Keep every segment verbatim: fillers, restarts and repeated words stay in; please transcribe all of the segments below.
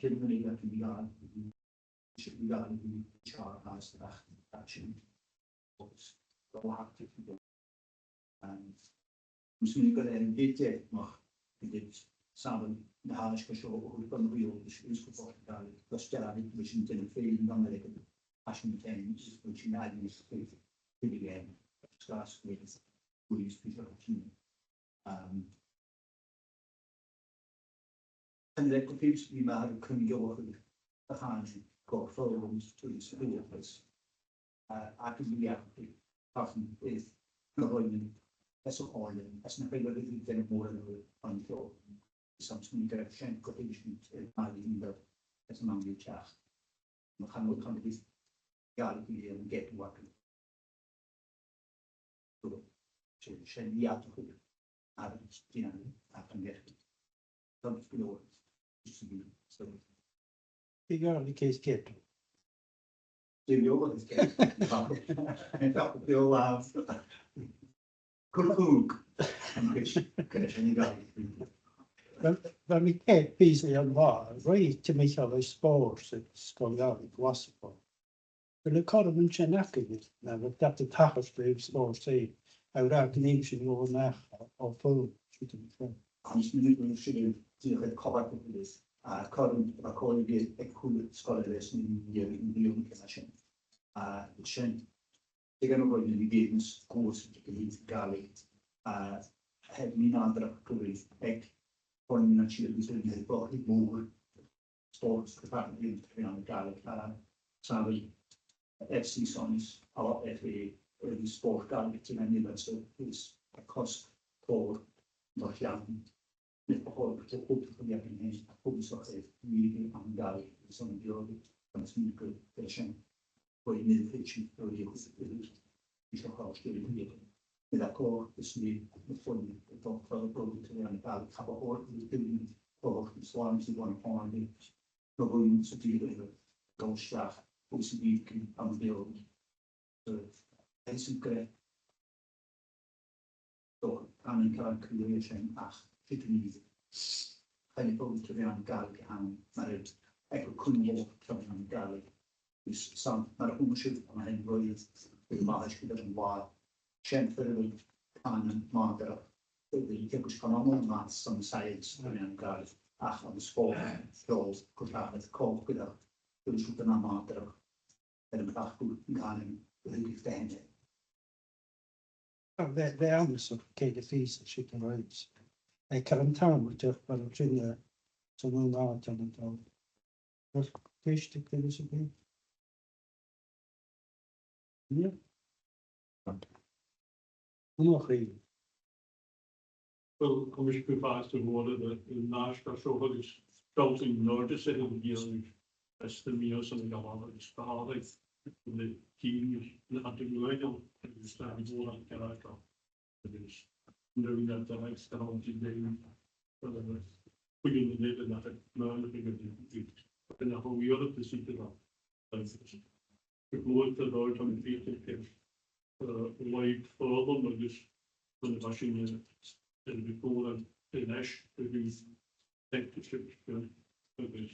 Cyn muna a bhith an, sibh a bhith an, seo as ach sin. Agus mus urrainn dhuinn an bhith deònach gun tèid sàbhaladh na h-aithisg seo a chur gun riaghaltas is gu fortanach gus dearbhadh ris an duine fhèin an Ameireaga, a sin ceann is gun sin aithne is cuid cuid againn, sgàth sgrios, cuid is cuid sin. Um, An le go fíos bhí mé ar cruinneachadh a tháinig go fóram turas uafas, uh, ag an bhliain thachain is na roinnean as a chomhairle as na chuile rudaí den mhór an an fóram. Is am sin go sin go fíos bhí mar an do as an am teach. Mo chan mo chan bhí geall go dtí an gcead uair. Sin iad a chuid agus déanamh ach an gceist. Dá go leor. Bhí gáil céis ceart. Dé bheola is ceart. Bhí lá. Cur cúg. An gceist. Ceist an gáil. Bha mi cead píosa an lá, roi te mi cheall spórs, scoil gáil Glasgow. Bheil an cothrom sin agaibh, na bheil dad a tachairt le spórs é, a rá gnéim sin ó nach ó fód, siad an fód. Agus minic an sin, dí a chuid cohort a bhfuil is, a cothrom a cóil ag cúl scoile leis an dhéanamh an bhliain cena sin. A sin, Tha e gu math math a bhith a' dèanamh cùrsa de Ghàidhlig, a, tha mi an dòchas gu bheil aig foireann na tìre agus an dòigh mòr spòrs gu faighinn tron Ghàidhlig, a, saoil, F C Sons, a, F A, agus spòrs Gàidhlig tron Ghàidhlig, so is a' cosg tòrr no cheann. Nid a h-uile càil a chòrdadh riutha fhèin, ach chòrdadh riutha fhèin, really, an Gàidhlig, is an Gàidhlig, agus mi gu bheil sin, bhoi nil fiction, bhoi agus is a chòrdadh riutha. Nid a chòrdadh is mi, na foireann, a' dol a chur a' bhòrd a' Ghàidhlig, cha b' e a chòrdadh riutha, a chòrdadh is làn is a bhon a chòrdadh, no bhoi sa dìreadh, dol a-steach, agus a bhith an Gàidhlig. So, is an greis. So, an an ceann cruaidh sin ach siud a-nis. Chan eil fhios dè an Gàidhlig a th' ann, mar a, aig a' chùis a tha an Gàidhlig. Is san, mar a chunnaic sibh, an aon rud, bidh math air an là. Sin far a bheil cànan nàdarrach, bidh teagasg cànain math san science a tha an Gàidhlig, ach an spòrs, ceòl, cur-seachad, còcaireachd, bidh siud gu math nàdarrach. Air am facal an cànan, bidh e fhèin. Bha, bha e ann, so, cò aig a tha fios, 's e sin right. Aig car an t-àm, ach mar a sin, eh, so no ná ceann an t-àm. Ach ceist a' cluinntinn sa bhith. Nì? An uair sin. Well, tha mise gu fàs a' moladh an, an aisghairm seo agus sealltainn an-àirde sa bhliadhna as na mìosan a dh'fhalbh agus tha e na cinn na h-adaimh uaine agus tha an mhòr an cearca agus an rud a tha ag tarraing dìreach, eh, chuig an uimhir nach eil mar a bhiodh an uimhir. Agus nach eil iarrtas idir ann. Agus gu mòr de dh'fhonn an fhìor ceist, eh, a bha foghlam agus an bha sin, eh, an bhith còmhla an, an eis agus technician agus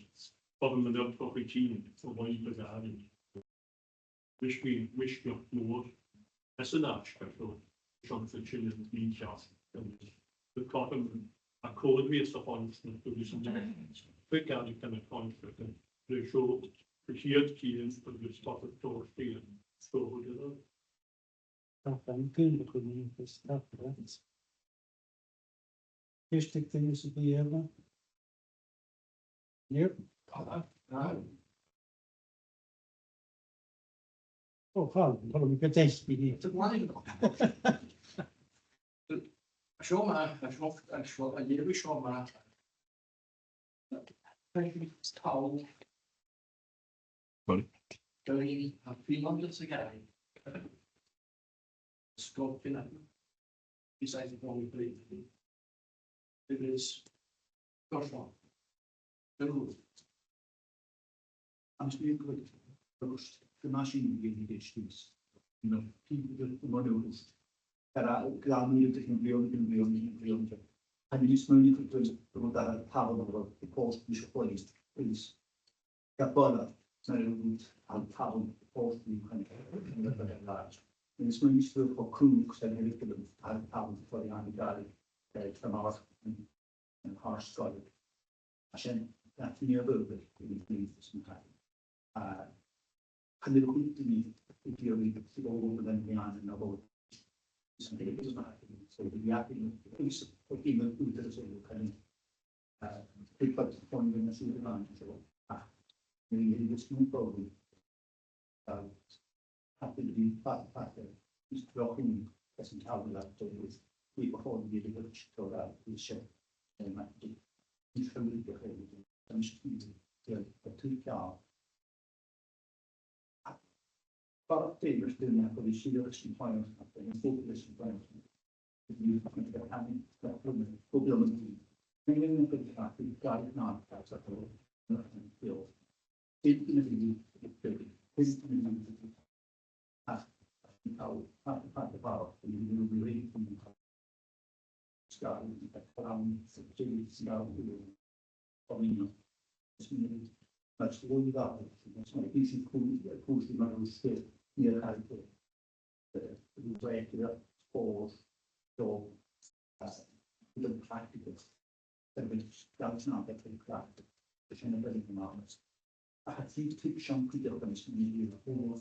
both an eil troch a' tighinn a bha a' gàireachdainn. Ris mi, ris mi mòr as an aisghairm seo, seansa sin an mì-sheachd, agus the coffin a còir mi as a chònseachd, agus an bhig Gàidhlig an a chònseachd, le seo, a' chiad cinn, agus fada tòrr cinn, so, you know. Tá an cinn go ní is tá. Ceist ag daoine sa bhí eile? Níl. Ó, chá, an toil go deis bhí. Seo má, seo, seo, a léirigh seo má. Sorry. Sorry, a bhí an sa gáí. Scoil fina. Besides the only place. It is. Gosh, no. Agus bhí an cuid agus go maith sin an bhliain ag éisteachd. You know, people that want to lose. Ar a glanú de an bhliain, an bhliain, an bhliain. Tá mé níos mó níos mó go bhfuil an tabhal a bhfuil i post mis a chloist is ga bala na an tabhal post ní chun an láid. Níos mó níos mó ó cúnach sa an tabhal fóill an gáil. Tá mar an thar scoil. A sin, nach ní a bhfuil an taobh sin. A, chan eil cuid de mi ag iarraidh go bhfuil an meán na bhfuil. Is an taobh sin, so, bhí iad in, is, ó bhí na údair is ó chan eil, a, bhí fad fóin na siúd an an seo. A, ní hé is mú fóin. A, a, bhí fad, fad, is drochín as an tabhal leat, bhí go fóin bhí a bhí a bhí sé. Ach a' chiad tip sean cuideachd agus mi a' dol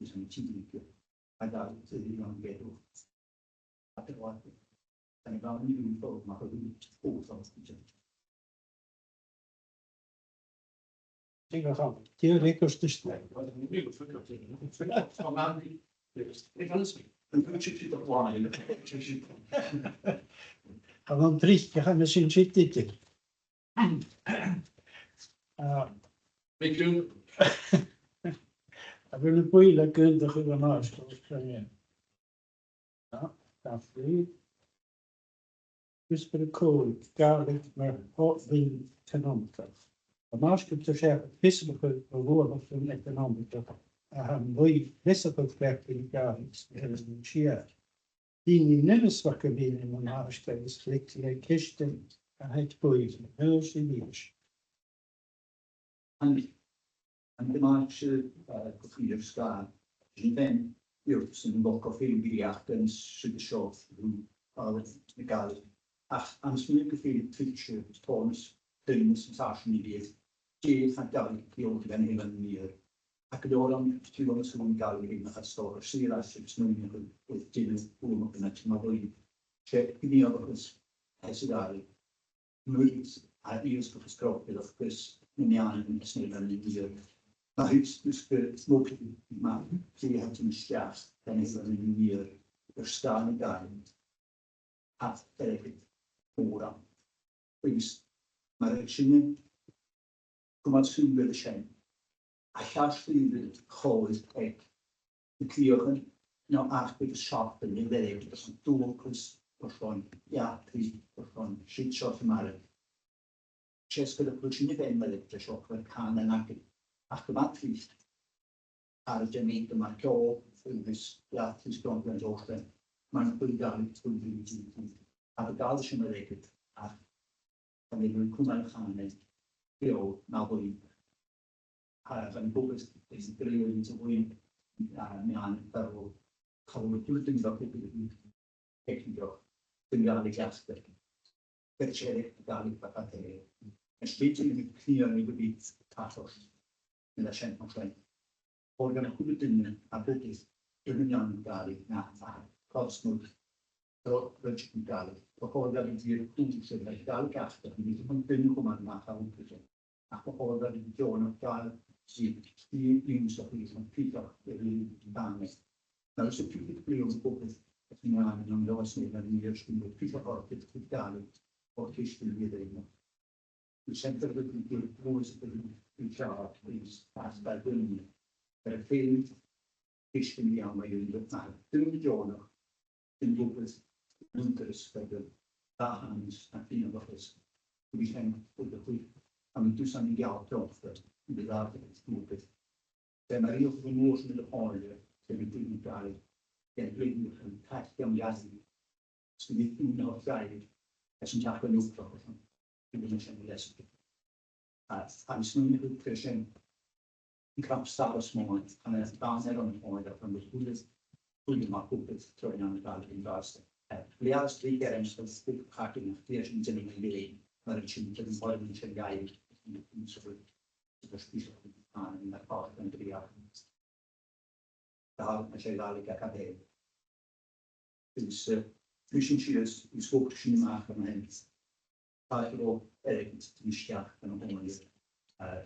is an tìde. A' dol a dh'fheuchainn gu. A' dol a dh'fheuchainn gu. Dìreach ann. Dìreach ann. Tha an tric, tha mi sin siud idir. Ah. A bheil am buille ag aontachadh an-dràsta? Ah, tha mi. Whisper a call, Gàidhlig mar thoil eaconamach. An-dràsta tha seo a' fiosrachadh a' luathachadh eaconamach a tha an lùib fiosrachadh feachtainn Gàidhlig air an siar. Daoine neamhspleachda a bhith ann an-dràsta agus chluich le ceistean a thèid buaidh, nuair sin a-nis. An, an Comann, eh, gu fìor sgàth, sin fhèin, iarrtas an local fhèin bhith ag iarraidh an siud seo, rù, eh, na Gàidhlig. Ach, an smaoinich gu fìor tuigse, tòrr nas daoine san t-sàr sin a bhith, dè tha Gàidhlig a' ciallachadh dhan eilean an iar. Ach gu leòr an, fiù 's an Gàidhlig a th' ann, nach eil sònraichte, saoil, a' smaoineachadh, gu dè na buannachdan a tha mar bhuaidh. 'S e gnìomhachas, eh, sa Ghàidhlig. Nuair a tha iasgach is crochadh agus na meadhanan is na meadhanan iar. Tha thusa, thusa gu smógaidh mar a tha sin a-steach dhan na meadhanan iar air sgàth na Gàidhlig. Tha airgead mòr ann. Agus mar a tha sin, gu math sùil air sin, a' cheist a bh' aig a' chòir aig na cliathan, no ach agus seachdain a bheireadh airson dualchas, airson eachdraidh, airson siud seo a mharbhadh. 'S e sgoinneil a chuir sin a bhean mar eachdraidh seo, gur cànan againn. Ach gu math trist, air a dèanamh do mar ceòl, agus eachdraidh sgoinneil an dochtain, mar a chuir Gàidhlig, chuir Gàidhlig, a bheil Gàidhlig sin mar eachdraidh, ach tha mi ag ràdh cumail a' chànain beò na bhuaidh. Tha an bogsa is an gréin sa bhuaidh, a, meadhan far an robh, cha robh an dùil duine a bhith ag obair teicnigeach, duine a bhith ag obair. Bheir sé air a' Ghàidhlig bha fada air. Is bidh an cnìomh gu bhith tachairt. Nì leis an sin mar sin. Oir gun a h-uile duine a bhiodh ag obair ann an Gàidhlig na a cosnadh ro-, roinsinn Gàidhlig. Ba chòir dhaibh a bhith ag obair sa Ghàidhlig ach, a bhith an duine a chumail a-mach a obair. Ach ba chòir dhaibh a bhith deònach Gàidhlig, sí, sí, ionnsachadh is an fiosrachadh a bhith ann. Nar is a fiosrachadh bliadhna bogad, is an an an an an an an an Sin far a bheil an dùil is as dèidh sin, air a fèin, is sin a bhith ann, mar a dh'fhaodadh, nach eil duine deònach, sin bogad, an interest, far a bheil, dà thanas, na fìnealachas, gu bhith sin, gu bhith, an dusan a' gealltainn, an bhith dà thanas, bogad. Bha e mar fhiach gun uair sin a chomhairle, bha mi a' bruidhinn ri Gàidhlig, bha e a' bruidhinn an taigh an Gàidhlig, 's gun bhith ùine a' Ghàidhlig, leis an teachd an uachtar sin, bha mi sin a' leasachadh. A, agus nuair a thug e sin, an crap sara smòin, an e dàn air an chomhairle, an bhfuil, bhfuil mar chupa tro an Gàidhlig an-dràsta. Eh, leas ri gearan sa scoil chathain, ach bha sin dèanamh an gèin, mar an sin, an bhfuil sin Gàidhlig, an, an, an, Dà, na sé Gàidhlig a caitheamh. Is, eh, bha sin sìos, is thug sin a-mach an sin. Tha ro airgid a-steach an-còmhnaidh. Eh,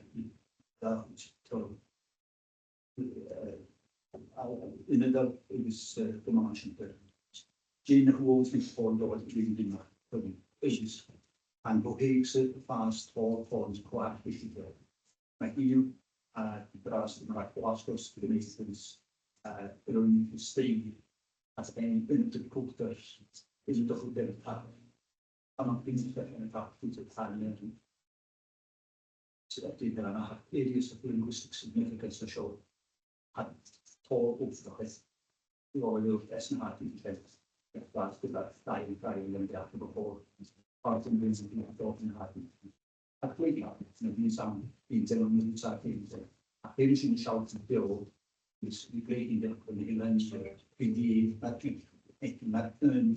dà chuid, tro, eh, a, a, ionadail agus, eh, Comann Sìnte. Dè na rules na fòrladh a bhith a' dol a-mach, is an bogsa fàs tro fòn clàr is i. Mac Iain, a, an-dràsta mar Glasgow Students, a, Roinn Staid, as an Ionad Cultar, is an dochar den tap. Am an Ionad Cultar an tap, is an tap, so that did an areas of linguistic significance a show. A, tòrr uchtach is, you know, as an artist, as far as the time, time, and the after before, art and music, and thought and art. Ach bha e, na bhith san, bha e dèanamh na rudan sa chéad. Ach tha sin a' sealltainn beò, is bha e glè mhath a bhith a' bruidhinn air, bha e mar, mar aon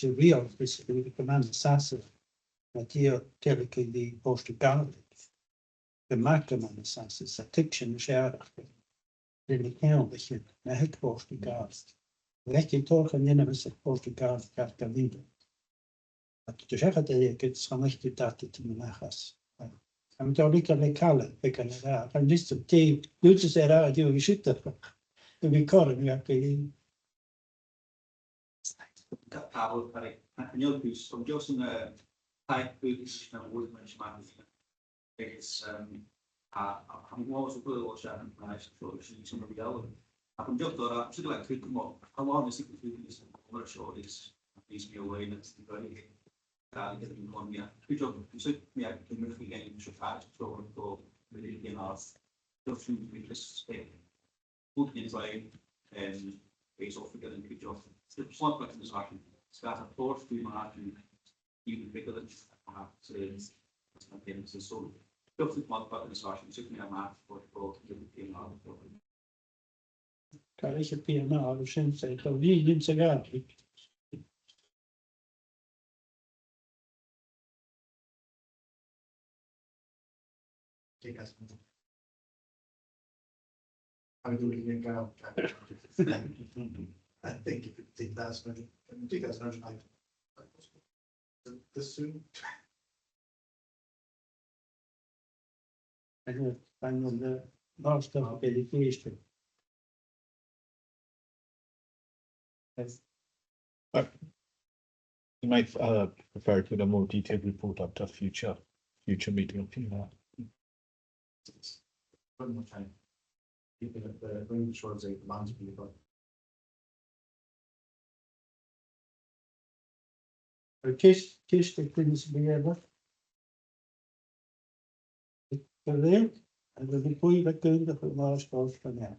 sin riamh, is gu math nas fhasa, ma tha dèiligeadh ri Port a' Ghàidhlig. Gu math, gu math nas fhasa, 's a' tuigsinn nas fheàrr. Rin a ceann de sin, ma thig Port a' Ghàidhlig. Bha e aig an toiseach an ainm a bh' aig Port a' Ghàidhlig, ceart gu leòr. Ach tha seachad aige, agus chan fhaic thu dad a' tighinn a-mach às. Tha mi dol a leigeil le Calum, beagan a ràdh. Chan eil fhios agam dè, dè tha e ag ràdh, dè bha siud a' dol a bhith cothrom aige. Ca-, Calum, Paddy, chan eil fhios, so just an, eh, type food is kind of worth mentioning. Agus, um, a, a, a, mo bhos a bhfuil o sean an price, so it's in some of the other. A, from just that, I'm sure like could come up. How long is it between this and the other show is, is me away, that's the very Gàidhlig aig an àm. Cuideachd, tha mi a' smaoineachadh gun robh sinn a' faighinn seo fhathast, so, gu bheil e ag ràdh, just, eh, put it in line, um, based off of getting good job. So, just one question is actually, it's got a force to imagine even bigger than, uh, so, it's not getting so, so, just one question is actually, took me a math for, for, for, for, Càit a bheil am P N R, an sin, 's e, do bhith an sin sa Ghàidhlig. Take us. I'm doing it now. I think if you take that as much, take that as much, I, this soon. Agus, agus, uh, Master of Education. Yes. Uh, you might, uh, refer to the more detailed report at a future, future meeting of P N R. One more time. Keeping it, uh, bring the short, the plans for you, but An ceist, ceist a' cluinntinn sa bhliadhna. Gu lèir, agus an buill a' cunntadh an às dòigh seo.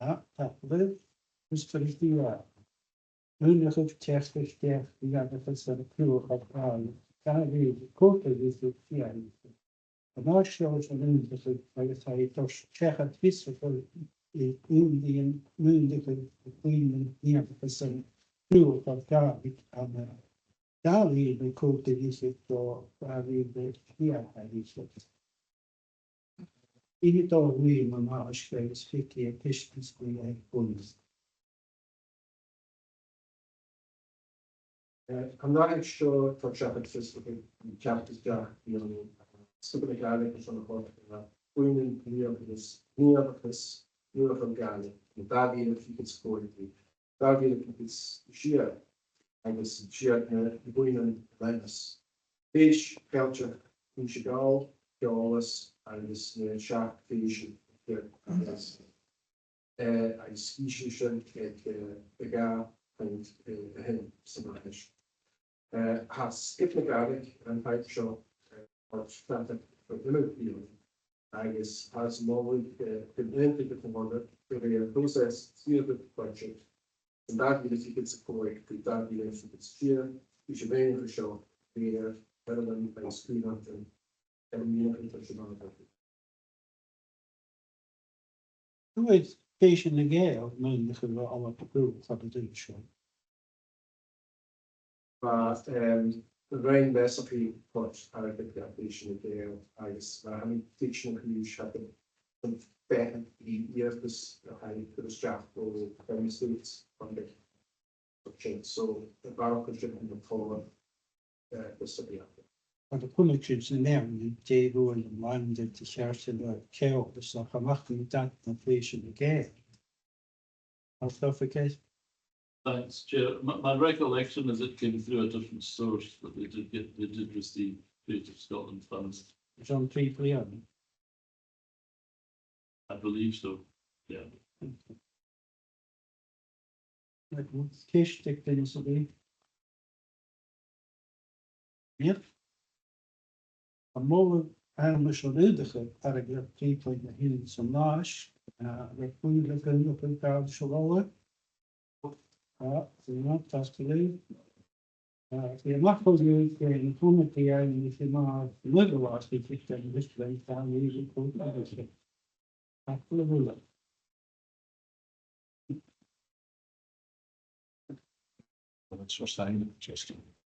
Ah, tapadh leibh, is far is dìreach. Maoineachadh teacsa a-steach, bhí agad as an cruach a' fàil. Dà mhìle còig fichead is a sia. An às seo an aontachaidh agus tha e a' toirt seachad fiosrachadh air ionadaidhean maoineachaidh a' bhuidhnean aontachaidh san cruach a' Ghàidhlig ann an dà mhìle còig fichead gu dà mhìle sia fichead. Ina dol a-mach an às seo agus feuch a' cheist is bhí aig Bùi. Eh, an dà rud seo, tá seachad fiosrachadh an ceartas deach bhí ann, eh, scoileanna Gàidhlig agus an chóir, eh, buidhnean gnìomhachas, gnìomhachas, gnìomhachas Gàidhlig, na dà mhìle fichead is a còig, dà mhìle fichead is a sia, agus siad na buidhnean a leanas. Tèis, Ceilteach, Innse Gall, Eòlas agus na seachd tèisean, eh, agus eh, agus sgìth sin aig, eh, a dhà puing, eh, a h-aon san aithris. Eh, tha sgioba na Gàidhlig an taobh seo, eh, a' toirt taitneamh do dhuine bliadhna, agus tha e a' moladh, eh, gun aontaich an Comhairle gu bheil an process sìorraidh budget an dà mhìle fichead is a còig gu dà mhìle fichead is a sia, leis a' mhìneachadh seo, bhí, eh, Ireland agus Cuimhneachd an, an mìneachadh sin. Dè tha sibh a' dèanamh, a' dèanamh seo? Bha, em, rinn basically put airgead dha Fèisean nan Gàidheal agus, eh, tha mi a' tuigsinn a-nis, tha an, an fheadhainn a dh'iarrtas a tha a' cur a-steach o Fèisean States funding. So, a' bharrachd air sin, tha na tòrr, eh, de study aca. Agus chunnaic sinn san earrainn, dè bhuail an làn de cheart le ceòl, is nach amach an dad na Fèisean nan Gàidheal. An stuff a case? Thanks, Chair. My, my recollection is it came through a different source, but they did get, they did receive Creative Scotland funds. It's on three three, I think. I believe so, yeah. Ceist aig duine sam bith? Yep. Am moladh aithris an aontachaidh paragraf trì puing a h-aon san aithisg, eh, le buill a' cunntadh an càil seo a-mhàin. Ah, sin e, tapadh leibh. Eh, bidh e math a chur gu, eh, an comataidh a nì sinn mar an uair a bha sinn a' tuigsinn an Displaced Family Report agus, eh, tapadh leibh uile. That's for sign, just.